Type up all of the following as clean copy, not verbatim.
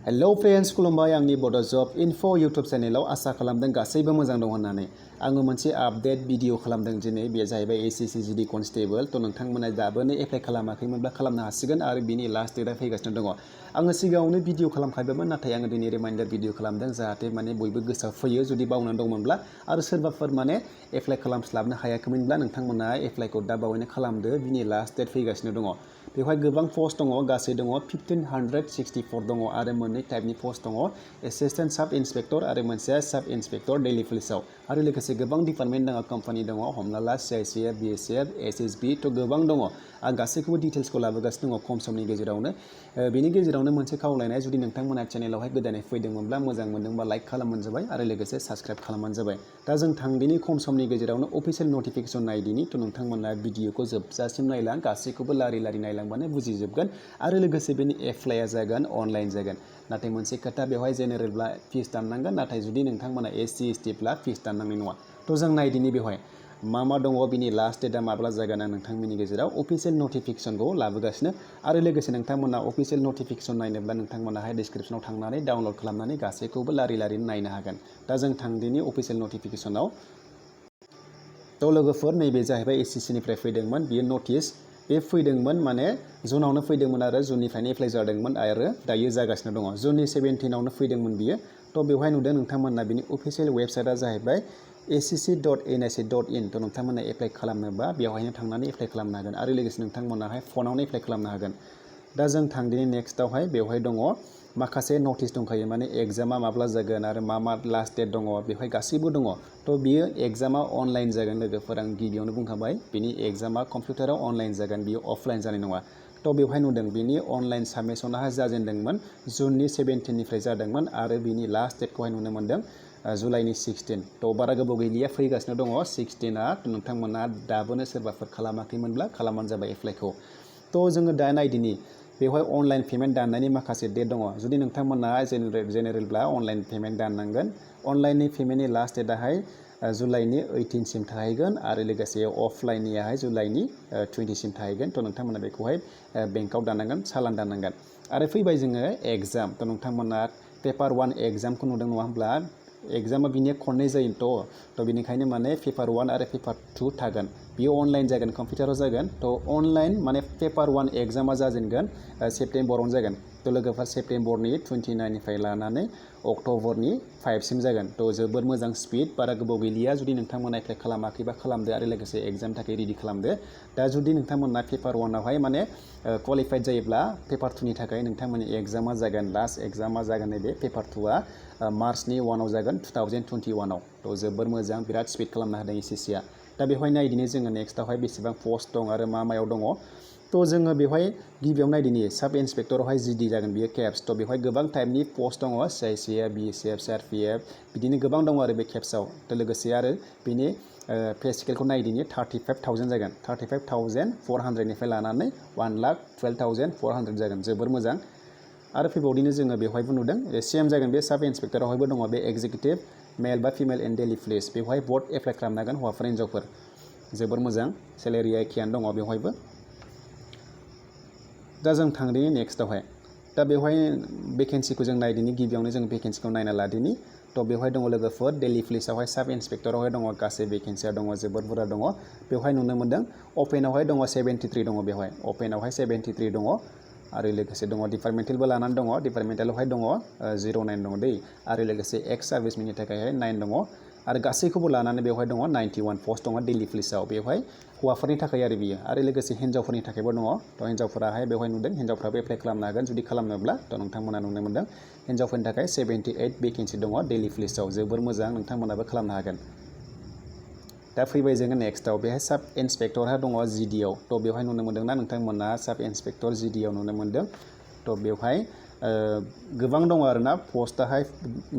hello friends खुलुमबाय आंनि बड' जब इनफो यूट्यूब चेनेलाव आसा खालामदों गासैबो मोजां दं होननानै आङो मोनसे आपडेट भिडिअ खालामदों दिनै बे जाहैबाय एसएससी जीडी कनस्टेबल तो नोंथांमोना दाबोनो एप्लाइ खालामाखैमोनब्ला खालामनो हासिगोन आरो बिनि लास्ट डेटआ फैगासिनो दङ आङो सिगाङावनो भिडिअ खालामखाबायमोन नाथाय आङो दिनै रिमाइन्डार भिडिअ खालामदों जाहाथे माने बयबो गोसोआव फैयो जुदि बावनानै दंमोनब्ला आरो सोरबाफोर माने एप्लाइ खालामस्लाबनो हायाखैमोनब्ला नोंथांमोना एप्लाइखौ दा बावैनो खालामदो बिनि लास्ट डेट फैगासिनो दङ बेवहाय गोबां पोस्ट दङ गासै दङ 1564 दङ आरो मोननै टाइपनि पोस्ट दङ एसिस्टेन्ट साब इन्सपेक्टर आरो मोनसेया साब इन्सपेक्टर दिल्ली पुलिसाव आरो लोगोसे गोबां डिपार्टमेन्ट दङ कम्पानि दङ हमना ला CICF BSF SSB तो गोबां दङ आं गासैखौबो डिटेल्सखौ लाबोगासिनो दङ खम समनि गेजेरावनो बेनि गेजेरावनो मोनसे खावलायनाय जुदि नोंथांमोना चेनेलावहाय गोदानै फैदोंमोनब्ला मोजां मोनदोंबा लाइक खालामबानो जाबाय आरो लोगोसे साबस्क्राइब खालामबानो जाबाय दा जों थांदिनि खम समनि गेजेरावनो अफिसियेल नटिफिकेसन नायदिनि तो नोंथांमोना भिडिअखौ जोबजासिम नायलां गासैखौबो लारि लारि नायलांबानो बुजिजोबगोन आरो लोगोसे बेनि एप्लाइआ जागोन अनलाइन जागोन नाथाय मोनसे खोथा बेवहाय जेनेरेलब्ला फिस दाननांगोन नाथाय जुदि नोंथांमोना SC STब्ला फिस दाननांनाय नङा तो जों नायदिनि बेवहाय मा दङ बिनि लास्ट डेटआ माब्ला जागोन आं नोंथांमोननि गेजेराव अफिसियेल नटिफिकेसनखौ लाबोगासिनो आरो लोगोसे नोंथांमोना अफिसियेल नटिफिकेसन नायनोब्ला नोंथांमोनाहाय डिसक्रिप्शनाव थांनानै डाउनलड खालामनानै गासैखौबो लारि लारि नायनो हागोन दा जों थांदिनि अफिसियेल नटिफिकेसनाव तो लोगोफोर नैबे जाहैबाय SSC निफ्राय फैदोंमोन बियो नटिस बे फैदोंमोन माने जुनावनो फैदोंमोन आरो जुननिफ्रायनो एप्लाइ जादोंमोन आरो दायो जागासिनो दङ जुननि 17आवनो फैदोंमोन बियो तो बेवहाय नुदों नोंथांमोना बिनि अफिसियेल वेबसाइटआ जाहैबाय scc.nic.in तो नोंथांमोना एप्लाइ खालामनोबा बेवहायनो थांनानै एप्लाइ खालामनो हागोन आरो लोगोसे नोंथांमोनाहाय फनावनो एप्लाइ खालामनो हागोन दा जों थांदिनि नेक्स्टआवहाय बेवहाय दङ माखासे नटिस दंखायो माने एग्जामा माब्ला जागोन आरो मा लास्ट डेट दङ बेवहाय गासैबो दङ तो बियो एग्जामा अनलाइन जागोन लोगोफोर आं गिबियावनो बुंखाबाय बिनि एग्जामा कम्पिउटाराव अनलाइन जागोन बियो अफलाइन जानाय नङा तो बेवहाय नुदों बिनि अनलाइन साबमिसनाहाय जाजेनदोंमोन जुननि 17निफ्राय जादोंमोन आरो बिनि लास्ट डेटखौहाय नुनो मोन्दों जुलाइनि 16 तो बारा गोबाव गैलिया फैगासिनो दङ 16आ नोंथांमोना दाबोनो सोरबाफोर खालामाखैमोनब्ला खालामबानो जाबाय एप्लाइखौ तो जोङो दा नायदिनि बेवहाय अनलाइन पेमेन्ट दाननायनि माखासे डेट दङ जुदि नोंथांमोना जेनेरेलब्ला अनलाइन पेमेन्ट दाननांगोन अनलाइननि पेमेन्टनि लास्ट डेटआहाय जुलाइनि 18सिम थाहैगोन आरो लोगोसे अफलाइननियाहाय जुलाइनि 20सिम थाहैगोन तो नोंथांमोना बेखौहाय बेंकआव दाननांगोन सालान दाननांगोन आरो फैबाय जोङो एग्जाम तो नोंथांमोना पेपार 1 एग्जामखौ नुदों नङा होमब्ला एग्जामा बिनिया खननै जायो तो बेनिखायनो माने पेपार 1 आरो पेपार 2 थागोन बियो अनलाइन जागोन कम्पिउटाराव जागोन तो अनलाइन माने पेपार 1 एग्जामा जाजेनगोन सेप्तेम्बरावनो जागोन तो लोगोफोर सेप्तेम्बरनि 29निफ्राय लानानै अक्ट'बरनि 5सिम जागोन तो जोबोद मोजां स्पिड बारा गोबाव गैलिया जुदि नोंथांमोना एप्लाइ खालामाखैबा खालामदो आरो लोगोसे एग्जाम थाखाय रेडि खालामदो दा जुदि नोंथांमोना पेपार 1आवहाय माने क्वालिफाइड जायोब्ला पेपार 2नि थाखाय नोंथांमोननि एग्जामा जागोन लास्ट एग्जामा जागोन नैबे पेपार 2आ मार्चनि 1आव जागोन 2021आव तो जोबोद मोजां बिराद स्पिड खालामनो हादों SSCआ दा बेवहाय नायदिनि जोङो नेक्स्टआवहाय बेसेबां पोस्ट दं आरो मायाव दङ तो जोङो बेवहाय गिबियाव नायदिनि साब इन्सपेक्टरावहाय जीडी जागोन बियो केप्स तो बेवहाय गोबां टाइपनि पोस्ट दङ CICF BSF CAPF बिदिनो गोबां दङ आरो बे केप्सआव तो लोगोसे आरो बिनि पे स्केलखौ नायदिनि 35,000 जागोन 35,400निफ्राय लानानै 1,12,400 जागोन जोबोर मोजां आरो फैबावदिनो जोङो बेवहायबो नुदों सेम जागोन बे साब इन्सपेक्टरावहायबो दङ बे एक्जिकिउटिभ मेल बा फिमेल इन दिल्ली पुलिस बेवहाय बथ एप्लाइ खालामनो हागोन हौवाफोर हिन्जावफोर जोबोर मोजां सेलेरिया एखेयानो दङ बेवहायबो दा जों थांदिनि नेक्स्टआवहाय दा बेवहाय भेकेन्सिखौ जों नायदिनि गिबियावनो जों भेकेन्सिखौ नायना लादिनि तो बेवहाय दङ लोगोफोर दिल्ली पुलिसावहाय साब इन्सपेक्टरावहाय दङ गासै भेकेन्सिया दङ जोबोद बुरजा दङ बेवहाय नुनो मोन्दों अपेनावहाय दङ 73 दङ बेवहाय अपेनावहाय 73 दङ आरो लोगोसे दङ डिपार्टमेन्टेलबो लानानै दङ डिपार्टमेन्टेलावहाय दङ 09 दङ दै आरो लोगोसे एक्स सार्भिसमेननि थाखायहाय 9 दङ आरो गासैखौबो लानानै बेवहाय दङ 91 पोस्ट दङ दिल्ली पुलिसाव बेवहाय हौवाफोरनि थाखाय आरो बियो आरो लोगोसे हिन्जावफोरनि थाखायबो दङ तो हिन्जावफोराहाय बेवहाय नुदों हिन्जावफ्राबो एप्लाइ खालामनो हागोन जुदि खालामनोब्ला तो नोंथांमोना नुनो मोन्दों हिन्जावफोरनि थाखाय 78 भेकेन्सि दङ दिल्ली पुलिसाव जोबोर मोजां नोंथांमोनाबो खालामनो हागोन दा फैबाय जोङो नेक्स्टआव बेहाय साब इन्सपेक्टरहा दङ जीडीआव तो बेवहाय नुनो मोन्दोंना नोंथांमोना साब इन्सपेक्टर जीडीआव नुनो मोन्दों तो बेवहाय गोबां दङ आरोना पस्टआहाय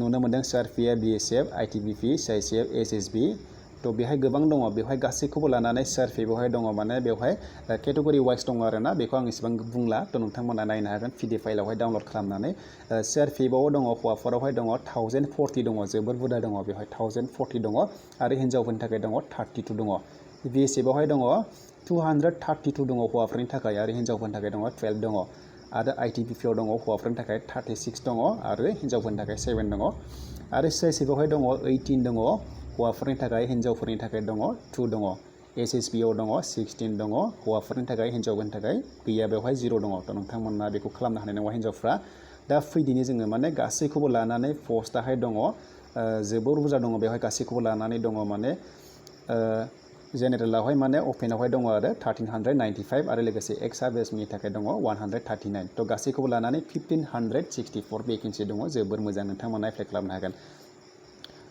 नुनो मोन्दों CRPF BSF ITBP CICF SSB तो बेहाय गोबां दङ बेवहाय गासैखौबो लानानै CRPFआवहाय दङ माने बेवहाय केटेगरि वाइज दङ आरोना बेखौ आं इसेबां बुंला तो नोंथांमोना नायनो हागोन PDF फाइलावहाय डाउनलड खालामनानै CRPFआव दङ हौवाफोरावहाय दङ 1040 दङ जोबोर बुरजा दङ बेवहाय 1040 दङ आरो हिन्जावफोरनि थाखाय दङ 32 दङ BSFआवहाय दङ 232 दङ हौवाफोरनि थाखाय आरो हिन्जावफोरनि थाखाय दङ 12 दङ आरो ITBP आव दङ हौवाफोरनि थाखाय 36 दङ आरो हिन्जावफोरनि थाखाय 7 दङ आरो CICF आवहाय दङ 18 दङ हौवाफोरनि थाखाय हिन्जावफोरनि थाखाय दङ 2 दङ SSB आव दङ 16 दङ हौवाफोरनि थाखाय हिन्जावफोरनि थाखाय गैया बेवहाय 0 दङ थ' नोंथांमोना बेखौ खालामनो हानाय नङा हिन्जावफ्रा दा फैदिनि जोङो माने गासैखौबो लानानै पस्टआहाय दङ जोबोर बुरजा दङ बेवहाय गासैखौबो लानानै दङ माने जेनेरेलावहाय माने अपेनावहाय दङ आरो 1395 आरो लोगोसे एक्स सार्भिसनि थाखाय दङ 139 थ' गासैखौबो लानानै 1564 भेकेन्सि दङ जोबोर मोजां नोंथांमोना एप्लाइ खालामनो हागोन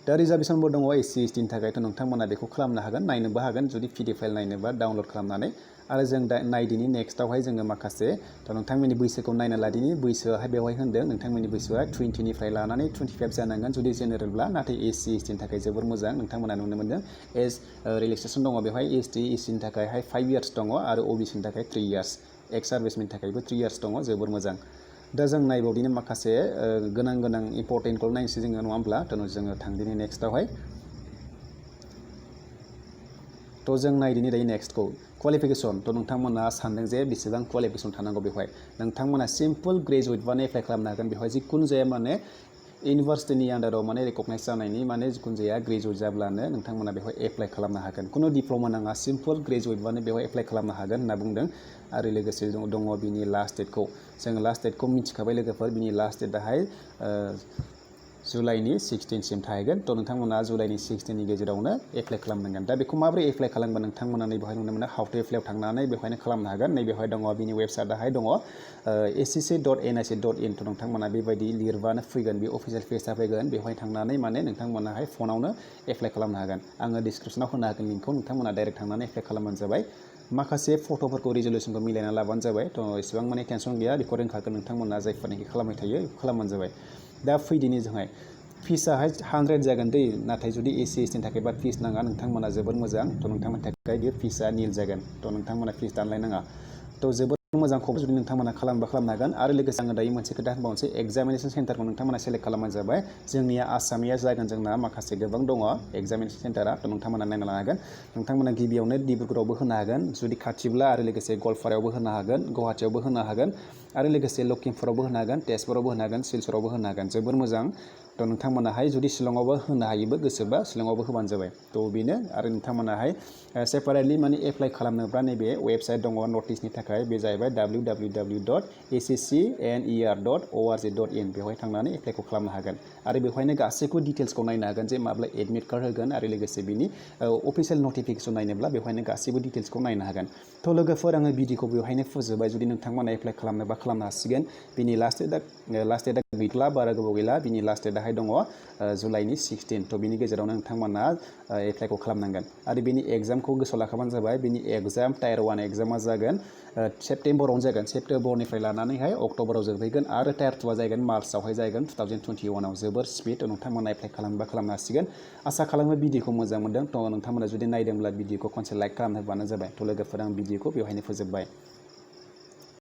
दा रिजार्भेसनबो दङ SC ST नि थाखायथ' नोंथांमोना बेखौ खालामनो हागोन नायनोबो हागोन जुदि PDF फाइल नायनोबा डाउनलड खालामनानै आरो जों दा नायदिनि नेक्स्टआवहाय जोङो माखासे थ' नोंथांमोननि बैसोखौ नायना लादिनि बैसोआहाय बेवहाय होन्दों नोंथांमोननि बैसोआ 20 निफ्राय लानानै 25 जानांगोन जुदि जेनेरेलब्ला नाथाय SC ST नि थाखाय जोबोर मोजां नोंथांमोना नुनो मोन्दों एज रिलेक्सेसन दङ बेवहाय ST SC नि थाखायहाय 5 इयार्स दङ आरो OBC नि थाखाय 3 इयार्स एक्स सार्भिसमेननि थाखायबो 3 इयार्स दङ जोबोर मोजां दा जों नायबावदिनो माखासे गोनां इम्पर्टेन्टखौ नायनोसै जोङो नङा होमब्ला थ' जोङो थांदिनि नेक्स्टआवहाय थ' जों नायदिनि दायो नेक्स्टखौ क्वालिफिकेसन थ' नोंथांमोना सानदों जे बेसेबां क्वालिफिकेसन थानांगौ बेवहाय नोंथांमोना सिम्पल ग्रेजुवेटबानो एप्लाइ खालामनो हागोन बेवहाय जिखुनु जाया माने इउनिभार्सिटिनि आन्डाराव माने रेकगनाइज जानायनि माने जिखुनु जाया ग्रेजुवेट जाब्लानो नोंथांमोना बेवहाय एप्लाइ खालामनो हागोन खुनु डिप्ल'मा नाङा सिम्पल ग्रेजुवेटबानो बेवहाय एप्लाइ खालामनो हागोन होनना बुंदों आरो लोगोसे दङ बिनि लास्ट डेटखौ जोङो लास्ट डेटखौ मिथिखाबाय लोगोफोर बिनि लास्ट डेटआहाय जुलाइनि 16सिम थाहैगोन थ' नोंथांमोना जुलाइनि 16नि गेजेरावनो एप्लाइ खालामनांगोन दा बेखौ माबोरै एप्लाइ खालामगोन नोंथांमोना नैबेवहाय नुनो मोनो हाउ टु एप्लाइआव थांनानै बेवहायनो खालामनो हागोन नैबेवहाय दङ बिनि वेबसाइटआहाय दङ sec.nic.in थ' नोंथांमोना बेबायदि लिरबानो फैगोन बे अफिसियेल पेजआ फैगोन बेवहाय थांनानै माने नोंथांमोनाहाय फनावनो एप्लाइ खालामनो हागोन आङो डिसक्रिपसनाव होनो हागोन लिंकखौ नोंथांमोना डाइरेक्ट थांनानै एप्लाइ खालामबानो जाबाय माखासे फट'फोरखौ रिजलिउसनखौ मिलायना लाबानो जाबाय थ' एसेबां माने टेनसन गैया बेखौ रोंखागोन नोंथांमोना जायफोरनिखि खालामबाय थायो बेखौ खालामबानो जाबाय दा फैदिनि जोंहाय फिसआहाय 100 जागोन दै नाथाय जुदि SC ST नि थाखायबा फिस नाङा नोंथांमोना जोबोर मोजां थ' नोंथांमोननि थाखाय बे फिसआ निल जागोन थ' नोंथांमोना फिस दानलायनाङा थ' जोबोर मोजां खबर जुदि नोंथांमोना खालामनो हागोन आरो लोगोसे आङो दायो मोनसे खोथा होनबावनोसै एग्जामिनेसन सेन्टारखौ नोंथांमोना सेलेक्ट खालामबानो जाबाय जोंनिया आसामिया जागोन जोंना माखासे गोबां दङ एग्जामिनेसन सेन्टारा थ' नोंथांमोना नायना लानो हागोन नोंथांमोना गिबियावनो डिब्रुगड़आवबो होनो हागोन जुदि खाथिब्ला आरो लोगोसे गवालपारायावबो होनो हागोन गुवाहाटियावबो होनो हागोन आरो लोगोसे लखिमपुरावबो होनो हागोन तेजपुरावबो होनो हागोन सिलचरावबो होनो हागोन जोबोर मोजां थ' नोंथांमोनाहाय जुदि शिलंआवबो होनो हायोबो गोसोबा शिलंआवबो होबानो जाबाय थ' बेनो आरो नोंथांमोनाहाय सेपारेटलि माने एप्लाइ खालामनोब्ला नैबे वेबसाइट दङ नटिसनि थाखाय बे जाहैबाय www.accer.org.in बेवहाय थांनानै एप्लाइखौ खालामनो हागोन आरो बेवहायनो गासैखौबो डिटेल्सखौ नायनो हागोन जे माब्ला एडमिट कार्ड होगोन आरो लोगोसे बिनि अफिसियेल नटिफिकेसन नायनोब्ला बेवहायनो गासैबो डिटेल्सखौ नायनो हागोन थ' लोगोफोर आङो भिडिअखौ बेवहायनो फोजोबबाय जुदि नोंथांमोना एप्लाइ खालामनोबा खालामनो हासिगोन बिनि लास्ट डेटआ गैथ'ला बारा गोबाव गैला बिनि लास्ट डेटआहाय दङ जुलाइनि 16 थ' बिनि गेजेरावनो नोंथांमोना एप्लाइखौ खालामनांगोन आरो बिनि एग्जामखौ गोसोआव लाखाबानो जाबाय बिनि एग्जाम टायार 1 एग्जामा जागोन सेप्तेम्बरावनो जागोन सेप्तेम्बरनिफ्राय लानानैहाय अक्ट'बराव जोबहैगोन आरो टायार 2आ जागोन मार्चआवहाय जागोन 2021 आव जोबोर स्पिड नोंथांमोना एप्लाइ खालामोबा खालामनो हासिगोन आसा खालामो भिडिअखौ मोजां मोनदों थ' नोंथांमोना जुदि नायदोंब्ला भिडिअखौ खनसे लाइक खालामनो होबानो जाबाय थ' लोगोफोर आं भिडिअखौ बेवहायनो फोजोबबाय